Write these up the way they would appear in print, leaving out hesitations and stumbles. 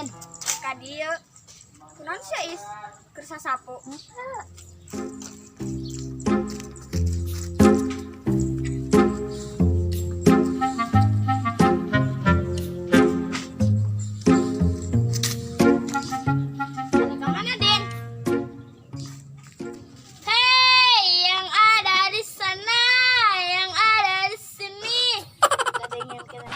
Din? Ka dieu. Kunaon sia, Is? Keur sasapu. Ada ke mana, Din? Hei, yang ada di sana, yang ada di sini. Kadengen kita.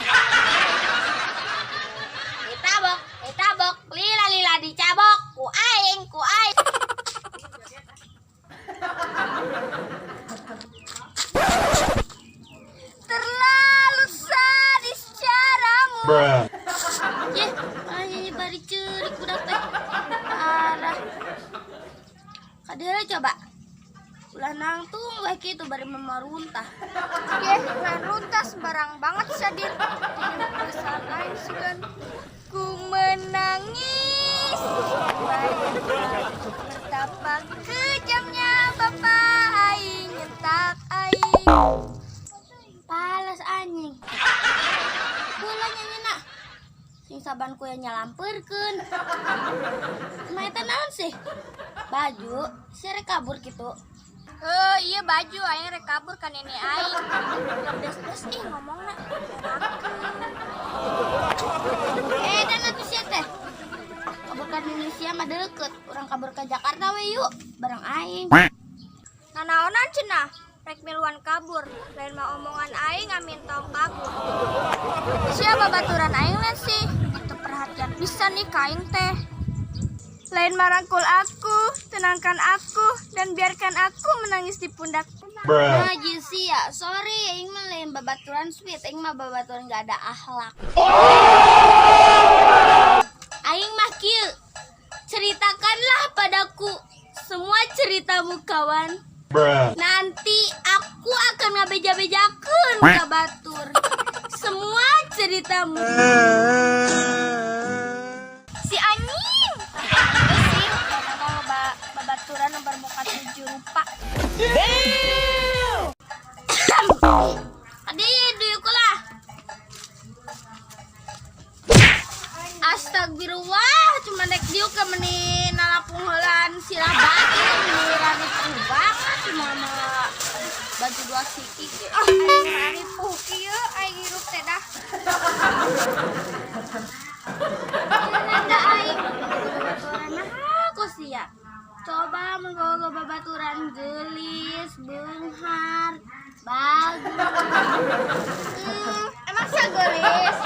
Ditabok, ditabok, lila lila dicabok, ku aing, ku aing. Terlalu sadis caramu. Bruh. Yeh, malah nyanyi bari ceurik budak teh. Parah. Kadieu coba. Ulah nangtung weh kitu bari mamaruntah. Yeh, lain runtah, sembarang banget sia, Din. Jadi perasaan aing sugan. Ku menangis. Betapa kejamnya bapak aing nyentak aing. Palas anjing. Kula nyanyi nak. Sing saban ku yang nyalampeurkeun. Mah eta naon sih? Baju, sia rek kabur gitu. Eh, iya baju aing rek kabur ka nenek aing. Des-des ih ngomongna. Eh, dan atuh sia teh. Kabur ka Indonesia mah deket. Urang kabur ke Jakarta we yuk, bareng aing. Nanaonan cenah? Rek miluan kabur, lain mah omongan aing amin tong kabur. Siapa baturan aing lain sih? Itu perhatian bisa nih ka aing teh. Lain marangkul aku, tenangkan aku, dan biarkan aku menangis di pundak. Bruh. Nah, sia, sorry, aing mah lain babaturan sweet, aing mah babaturan gak ada akhlak. Aing mah kieu. Ceritakanlah padaku semua ceritamu, kawan. Bruh. Nanti aku akan ngabeja-bejakeun ka batur. Semua ceritamu. Si anjing. Itu sih, nama babaturan nu bermuka tujuh rupa. Adi, diuk lah. Astagfirullah, cuma nek diuk ke meni nalapung heulaan sirah batin, meni rame banget cuma mah baju dua siki ge. Ah, aing mah ripuh kieu aing hirup teh dah. Nanda aing babaturan nah kok sia. Coba mun boga babaturan geulis, beunghar, bagus. Emang sia geulis?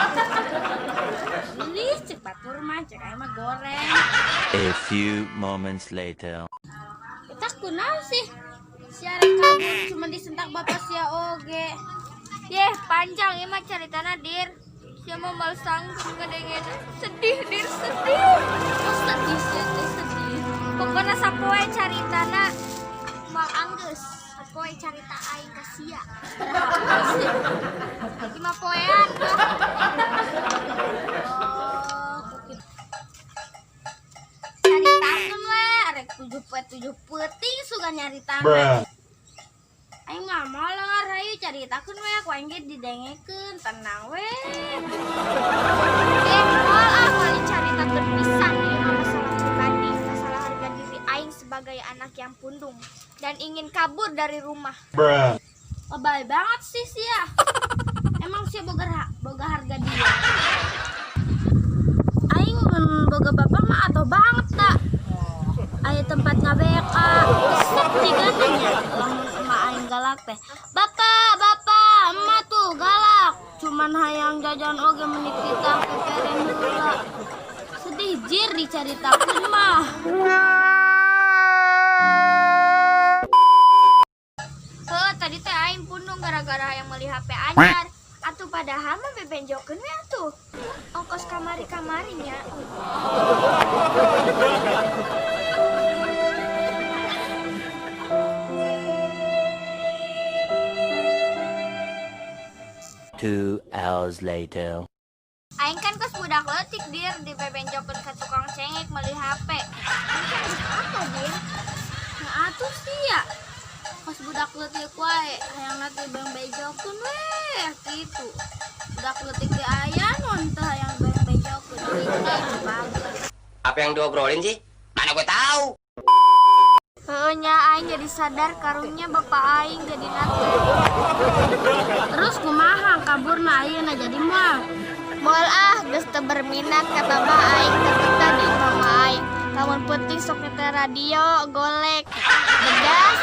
Geulis cek batur mah, cek aing mah goreng. A few moments later. Kita kunaon sih? Sia rek kabur cuma disentak bapak sia oge. Yeh, panjang ieu mah caritana, Dir. Sia mah mal sanggup ngedengeun. Sedih, Dir, sedih. Oh, sedih sia teh sedih. Pokoknya sapoe caritana mal anggeus. Sapoe carita aing ka sia. Berapa sih? Lima poean lah. Oh, kukit. Caritakeun we, arek tujuh poe tujuh peuting suka nyaritakeun. Bruh. Aing mah molor, hayu caritakeun we, ku aing ge didengekeun, tenang we. Eh, moal ah, moal dicaritakeun pisan ieu mah masalah pribadi, masalah harga diri aing sebagai anak yang pundung dan ingin kabur dari rumah. Bruh. Lebay banget sih sia. Emang sia boga harga diri. Aing mun boga bapak mah atau banget tak. Aya tempat ngabeka. Resep jiga nanya lamun emak aing galak teh. Bapak, bapak, emak tuh galak. Cuman hayang jajan oge menit kita peperen heula. Sedih jir dicaritakeun mah. Heuh, tadi teh aing pundung gara-gara hayang meuli HP anyar. Atuh padahal mah bebenjokeun we atuh. Ongkos kamari-kamarinya. 2 hours later. Aing kan kos budak leutik, Dir, dibebenjokeun ka tukang cengek meuli HP. Aing kan geus apa, Dir? Nah atuh sih ya. Kos budak leutik wae hayang teh bang bejokeun we kitu. Budak leutik teh aya non teh hayang bang bejokeun. Apa yang diobrolin sih? Mana gue tahu. Heueuh nya, aing jadi sadar karunya bapak aing jadi nate. Terus kumaha kaburna ayeuna, jadi moal? Moal ah, geus teu berminat ka mah aing teu betah di imah aing. Lamun penting sok nyetel radio, golek. Bedas.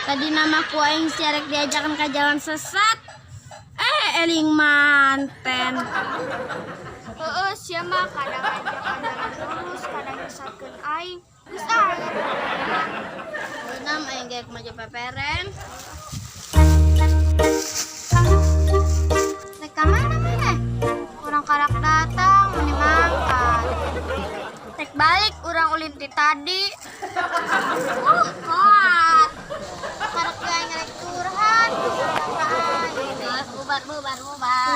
Tadi nama ku aing sia rek diajakan ke jalan sesat. Eh, eling manten. Heeh, sia mah kadang ngajakan jalan lurus, kadang nyesatkeun aing. Geus ah, aing. Nam aing ge maju peperen. Rek ka mana maneh? Urang karak datang, meni mangkat. Rek balik urang ulin ti tadi. Kuat. Karak ge aing rek curhat, ka aing. Geus, bubar bubar bubar.